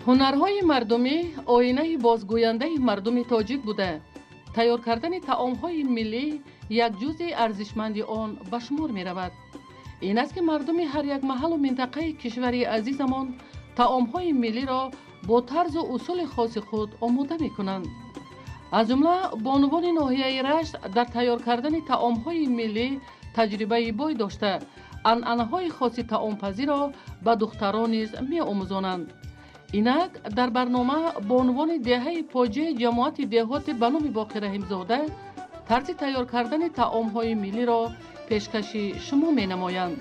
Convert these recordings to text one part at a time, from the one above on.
Ҳунарҳои мардумӣ оинаи бозгӯяндаи мардуми тоҷик буда, тайёр кардани таомҳои миллӣ як ҷузъи арзишманди он ба шумор меравад. Ин аст, ки мардуми ҳар як маҳаллу минтақаи кишвари азизамон таомҳои миллиро бо тарзу усули хоси худ омода мекунанд. Аз ҷумла бонувони ноҳияи Рашт дар тайёр кардани таомҳои миллӣ таҷрибаи бой дошта, анъанаҳои хоси таомпазиро ба духтарон низ меомӯзонанд. Инак дар барнома бонувони деҳаи Поҷаи ҷамоати деҳоти ба номи Боқир Раҳимзода тарзи тайёр кардани таомҳои миллиро пешкаши шумо менамоянд.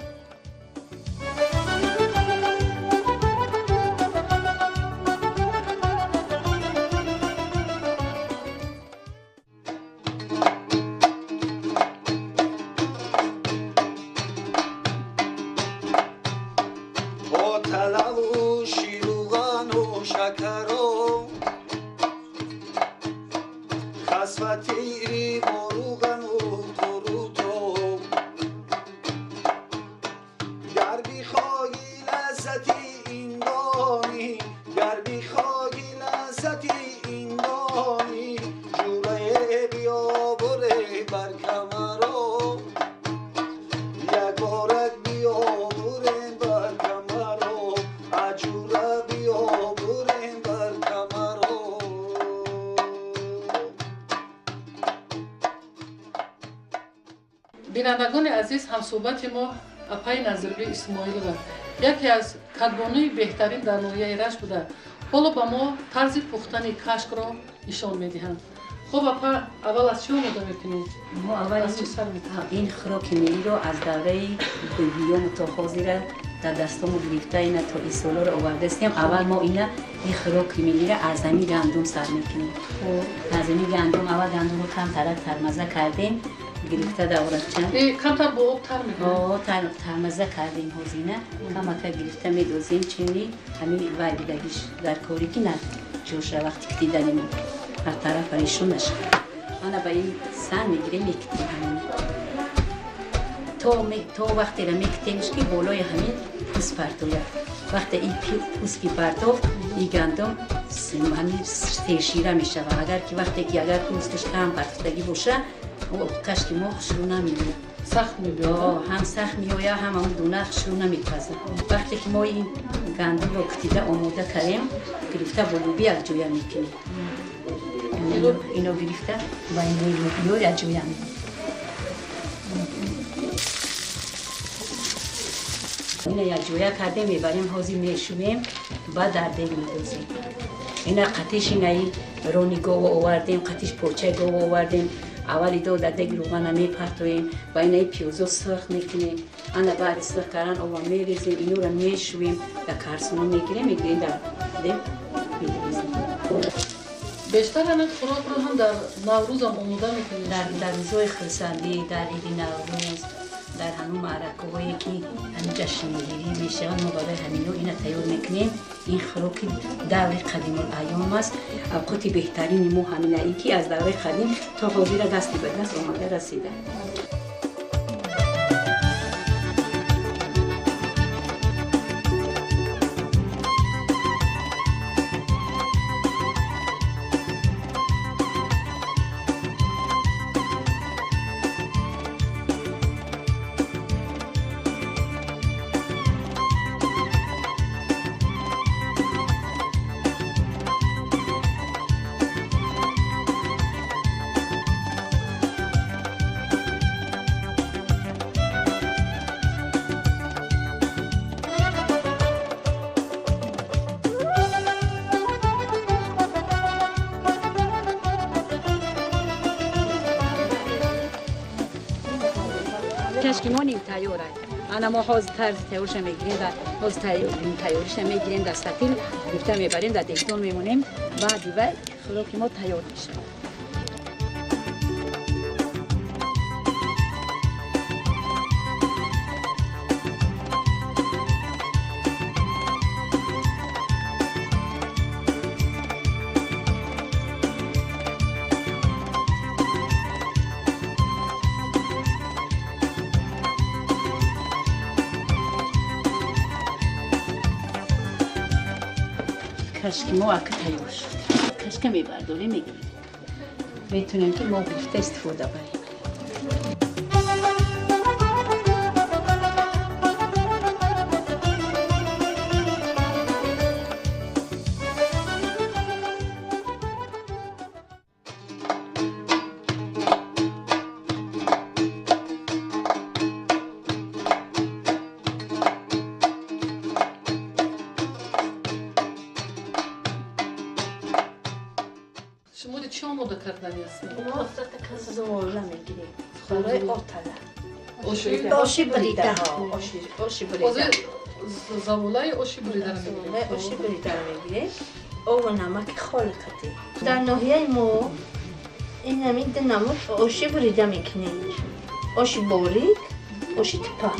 Бинандагони азиз, ҳамсӯҳбати мо апаи Назиргул Исмоилова яке аз кадбонуи беҳтарин дар ноҳияи Рашт буда, ҳоло ба мо тарзи пухтани кашкро нишон медиҳанд. Хуб апа, аввал аз чӣ омода мекунед? Мо аввал ин хӯроки миллиро аз давраи бибиёну то ҳозира дар дастому гирифта ина то ин солҳоро овардаистем. Аввал мо ина ин хӯроки миллиро аз ҳамин гандум сар мекунем. Аз ҳамин гандум аввал гандумро камтарак тармаза кардем, гирифта даврача. Камтар бо об тар мекунем? Тармаза кардем ҳозина, камака гирифта медозем, чуни ҳамин вай будагиш дар корӣ ки на ҷоша вақти китиданимо ҳар тараф парешон нашавад. Ана ба ин сан мегирем, мекитем ҳамина. То вақтера мекитемш ки болои ҳамин пӯст партояд. Вақте ин пӯст ки партофт, ин гандум ҳамин сершира мешавад. Агар ки вақте ки агар пӯсташ кам партофтагӣ боша, кашки мо хушрӯ намеояд. Сахт мебиёяд? Ҳам сахт меояд, ҳам ҳамон дона хушрӯ намепазад. Вақте ки мо ин гандумро китида омода кардем, гирифта бо лӯби якҷоя мекунем. Ино гирифта ба инои лӯбиё якҷоя мекунем. Ина якҷоя кардем, мебарем, ҳозир мешӯем, баъд дар дег медозем. Ина қатиш инаи рони гово овардем, қатиш почаи гово овардем. Аввали до дар деги равғана мепартоем, ба инаи пиёзо сурх мекунем. Ана баъди сурх кардан ова мерезем, инора мешӯем, дар карсуно мегирем, мегирем дар дег мерезем. Бештар ҳамин хӯрокро ҳам дар Наврӯзам омода мекунед? Дар рӯзҳои хурсандӣ, дар иди Наврӯз, дар ҳамон маъракаҳое ки ҳамин ҷашнгирӣ мешаванд, мо барои ҳамино ина тайёр мекунем. Ин хӯроки даври қадимулайём аст. Авқоти беҳтарини мо ҳамина, ин ки аз давраи қадим то ҳозира дасти ба даст омада расида. Кашки мо ним тайёр аст. Ана мо ҳозир тарзи тайёрша мегирем ва ҳозир тайёриша мегирем, дар сатил гирифта мебарем, дар дегдон мемонем. Баъди вай хӯроки мо тайёр мешавад. Кашки мо ака тайёр шуд. Кашка мебардорем, мегирем. Метавонем ки мо гирифта истифода барем. Оши бурида. Оши бурида. Заволаи оши буридаро мегирем. Оши буридаро мегирем. Обу намаки холи қатӣ. Дар ноҳияи мо ин ҳамин ду намуд оши бурида мекунем. Оши борик, оши тупа.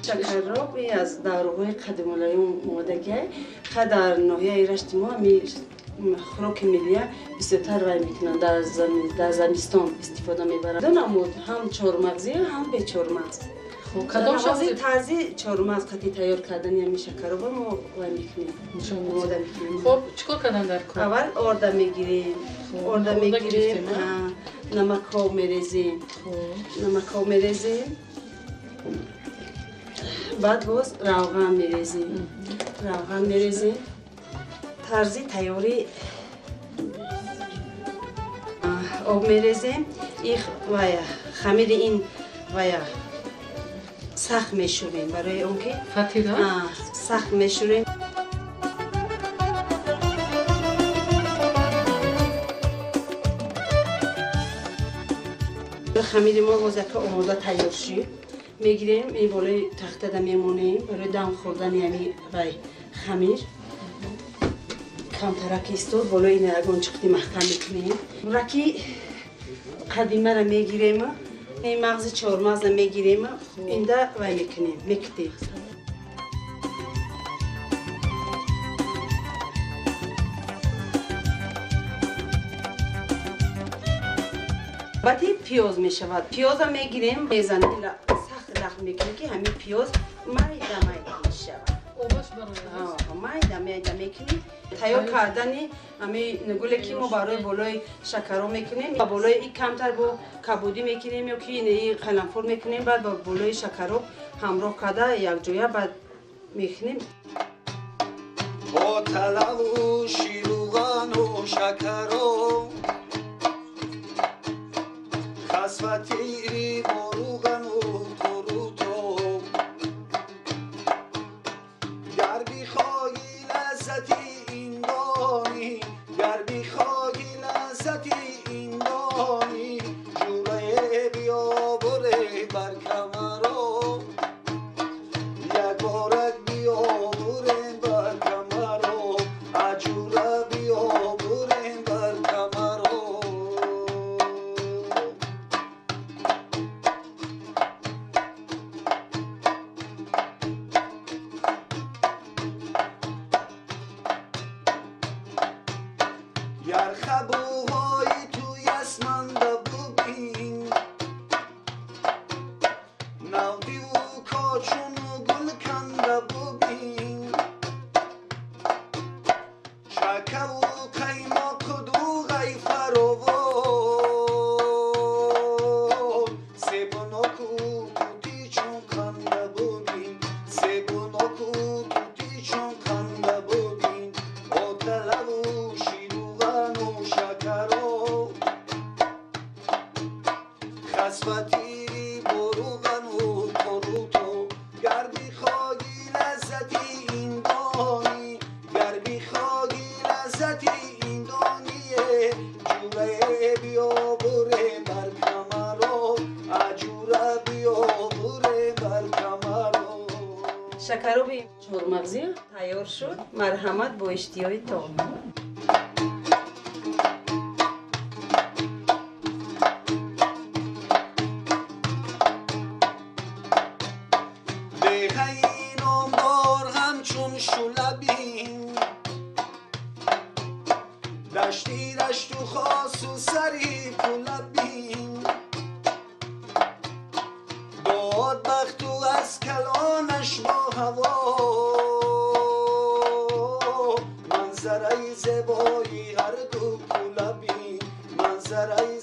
Шакароб аз давраҳои қадимулайём омодагиай. Ха дар ноҳияи Рашти мо ҳами хӯроки миллия бисёртар вай мекунанд, дар замистон истифода мебаранд. Ду намуд, ҳам чормағзӣ, ҳам бечормағз. Кадом тарзи чормағз қатъи тайёр кардани ҳами шакароба мо вай мекунем, омода мекунем. Хоб, чӣ кор кардан дар кор? Аввал орда мегирем, орда мегирем, намакҳо мерезем, намакҳо мерезем, баъд боз равған мерезем, равған мерезем. Тарзи тайёрӣ об мерезем, их вая хамири ин вая сахт мешӯрем, барои он ки фатира сахт мешӯрем. Хамири мо боз яка омода тайёр шуд. Мегирем, ин болои тахтада мемонем барои дам хӯрдани ҳами вай хамир. Камтарак истод, болои ина ягон чиқти маҳкам мекунем. Раки қадимара мегирем, ин мағзи чормағза мегирем, инда вай мекунем, мекутем. Баъди пиёз мешавад. Пиёза мегирем, мезанем, сахт лахт мекунем, ки ҳамин пиёз майда майда мешавад. Майда майда мекунем. Тайёр кардани ҳамин гуле ки мо барои болои шакаро мекунем, ба болои и камтар бо кабудӣ мекунем ё ки и қаламфур мекунем, баъд ба болои шакаро ҳамроҳ карда якҷоя баъд мекунем. Бо талаву шируғану шакаро, хасфатири боруғану қурутро, гар бихоҳӣ лаззати ин донӣ, гар бихоҳӣ лаззати ин донӣ, ҷурае биёбуре бар камаро, якборак биёбурем бар камаро, аҷура биёбурем бар камаро. Ярхабуҳои ту ясманда бубин, навдиву кочуну гулканда бубин, чакаву қаймоқуду ғай фаровон, себуноку тути чун қанда бубин, себуноку тути чун қанда бубин, оталаву шируғану шакаро, хасфатири боруғану қурутро, гар бихоҳӣ лаззати ин донӣ, гар бихоҳӣ лаззати ин доние, ҷурае биёбуре бар камаро, аҷура биёбуре бар камаро. Шакароби чормағзӣ тайёр шуд. Марҳамат бо иштиёи том. Деҳаи номдор ҳамчун шулабин, дашти рашту хосу сари пулабин, дод бахту аз калонаш бо ҳаво, манзараи зебои ҳарду кулабин, манзараи